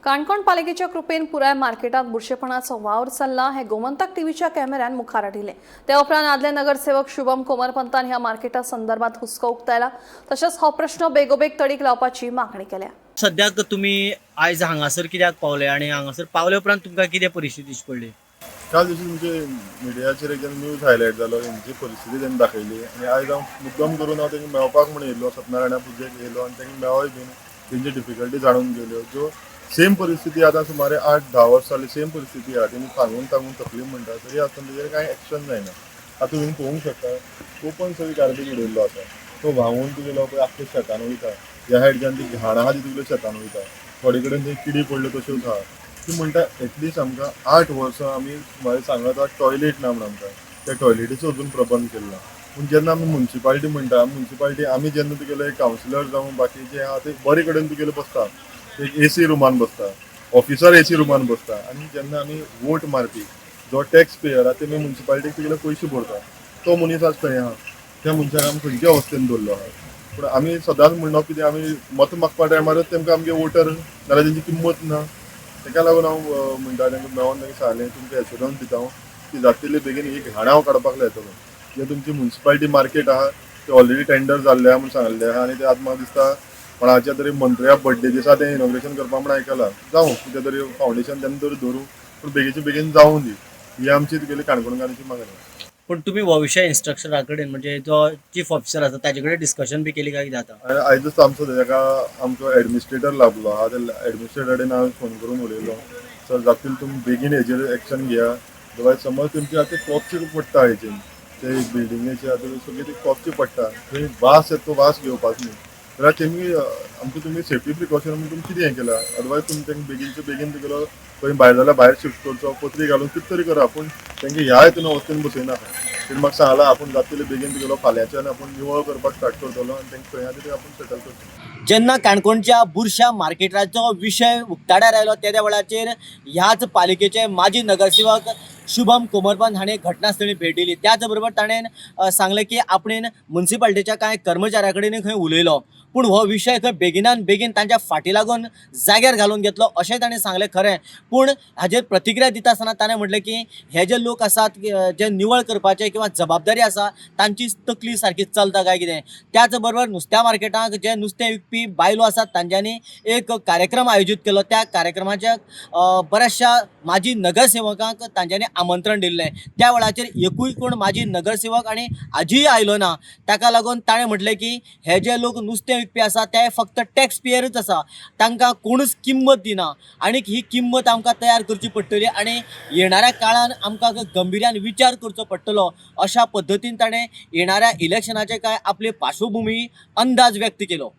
काणकोण पालिकेच्या कृपेन पुराय मार्केटात बुरशेपणाचो वावर चल्ला हें गोमंतक टीव्हीच्या कॅमेऱ्यान मुखार हाडिल्लें. त्या उपरांत आदले नगरसेवक शुभम कोमरपंतान ह्या मार्केटा संदर्भात हुस्को उक्तायला. तशेंच हो प्रश्न बेगोबेग तडीक लावपाची मागणी केल्या. सद्याक तुमी आयज हांगासर कित्याक पावले आनी हांगासर पावले उपरांत तुमकां कितें परिस्थिती दिश्टी पडली? काल दिवशी तुमचे मिडियाचेर एक न्यूज हायलायट जालो, हेंची परिस्थिती तेणी दाखयली आनी आयज हांव मुद्दम करून हांव तेंकां मेळपाक म्हूण येयल्लो. सत्यनारायणा पुजेक येयलो आनी तेंकां मेळोय बीन तेंची डिफिकल्टी जाणून गेल्यो. ज्यो सेम परिस्थिती आतां सुमारे 8-10 वर्सां जाली सेम परिस्थिती आहा. तेणी सांगून सांगून तकली म्हणटा तरी आसतना तेजेर कांय एक्शन जायना. आतां तुमी पळोवंक शकता, ओपन सगळी गार्बेज उडयल्लो आसा. तो व्हांवून तुगेलो पळय आख्खे शेतान वयता. ह्या सायडच्यान ती घाण आहा ती तुगेल्या शेतान वयता. थोडे कडेन थंय किडी पडल्यो तश्योच आहा. ती म्हणटा एटलिस्ट आमकां 8 वर्सां आमी सुमारे सांगत आहा टॉयलेट ना म्हण आमकां. त्या टॉयलेटीचो अजून प्रबंध केलो ना. पूण जेन्ना आमी मुन्सिपाल्टी म्हणटा, मुन्सिपाल्टी आमी जेन्ना तुगेले कावन्सिलर जावं बाकीचे आहा ते बरे कडेन तुगेले बसता, एक एसी रुमान बसता, ऑफिसर एसी रुमान बसता आनी जेन्ना आमी वोट मारपी जो टॅक्स पेयर आहा तेमी मुन्सिपाल्टीक तुगेले पयशे भरता, तो मनीस आज खंय आहा? त्या मनशाक आमी खंयच्या अवस्थेन दवरलो आहा? पूण आमी सदांच म्हणप कितें, आमी मत मागपा टायमारच तेमकां आमगे वोटर, नाल्यार तेंची किंमत ना. तेका लागून हांव म्हणटा तांकां मेळोन तांकां सांगलें, तुमकां एश्युरन्स दिता हांव की जाता तितले बेगीन ही घाण हांव काडपाक लायतलो. जे तुमची मुन्सिपाल्टी मार्केट आहा ते ऑलरेडी टेंडर जाल्ले आहा म्हूण सांगल्लें आहा आनी ते आतां म्हाका दिसता कोणाच्या तरी मंत्र्या बड्डे दिसा तें इनॉग्रेशन करपा म्हूण आयकलां. जावं कितें तरी फावंडेशन तेन्ना तरी धरूं, पूण बेगीचे बेगीन जावूं दी, ही आमची तुगेली काणकोणकारांची मागणी. पूण तुमी हो विशय इन्स्ट्रक्टरा कडेन, म्हणजे जो चीफ ऑफिसर आसा ताजे कडेन डिस्कशन बी केली काय कितें आतां? आनी आयजच आमचो तेका आमचो एडमिनिस्ट्रेटर लाभलो आहा. त्या एडमिनिस्ट्रेटर कडेन हांव फोन करून उलयलो, सर जाता तितलें तुमी बेगीन हेजेर एक्शन घेया, अदरवायज समज तुमचे आतां कोपचे पडटा हेजेर, ते बिल्डिंगेचे आतां सगळी ती कोपचे पडटा, थंय वास येता, तो वास घेवपाक न्हू जाल्यार तेमी आमकां तुमी सेफ्टी प्रिकॉशन म्हणून तुमी कितें हें केलां? अदरवायज तुमी तांकां बेगीनचे बेगीन तुगेलो खंय भायर जाल्यार भायर शिफ्ट करचो, पत्री घालून कितें तरी करा, पूण तांकां ह्या हितून अवस्थेन बसयनाका. तेणी म्हाका सांगलां, आपूण जाता तितले बेगीन तुगेलो फाल्यांच्यान आपूण निवळ करपाक स्टार्ट करतलो आनी तांकां खंय आहा ते आपूण सेटल करतलो. जेन्ना काणकोणच्या बुरशा मार्केटाचो विशय उक्ताडार आयलो तेद्या वेळाचेर ह्याच पालिकेचे माजी नगरसेवक शुभम कोमरपंत हाणें घटनास्थळी भेट दिली. त्याच बरोबर ताणें सांगलें की आपणें मुन्सिपाल्टीच्या कांय कर्मचाऱ्यां कडेन खंय उलयलो, पूण हो विशय खंय बेगिनान बेगीन तांच्या फाटी लागून जाग्यार घालून घेतलो अशें ताणें सांगलें खरें. पूण हाजेर प्रतिक्रिया दिता आसतना ताणें म्हटलें की हे जे लोक आसात जे निवळ करपाचे किंवा जबाबदारी आसा तांची तकली सारकी चलता काय कितें. त्याच बरोबर नुस्त्या मार्केटाक जे नुस्तें विकपी बायलो आसात तांच्यांनी एक कार्यक्रम आयोजीत केलो. त्या कार्यक्रमाच्या बऱ्याचशा माजी नगरसेवकांक तांच्यांनी आमंत्रण दिल्लें. त्या वेळाचेर एकूय कोण माजी नगरसेवक आनी आजीय आयलो ना. ताका लागून ताणें म्हटलें की हे जे लोक नुस्तें विकपी आसा ते फक्त टॅक्स पेयरूच आसा, तांकां कोणूच किंमत दिना आनी ही किंमत आमकां तयार करची पडटली आनी येणाऱ्या काळान आमकां गंभिर्यान विचार करचो पडटलो अशा पद्दतीन ताणें येणाऱ्या इलेक्शनाचे काय आपली पार्श्वभुमी अंदाज व्यक्त केलो.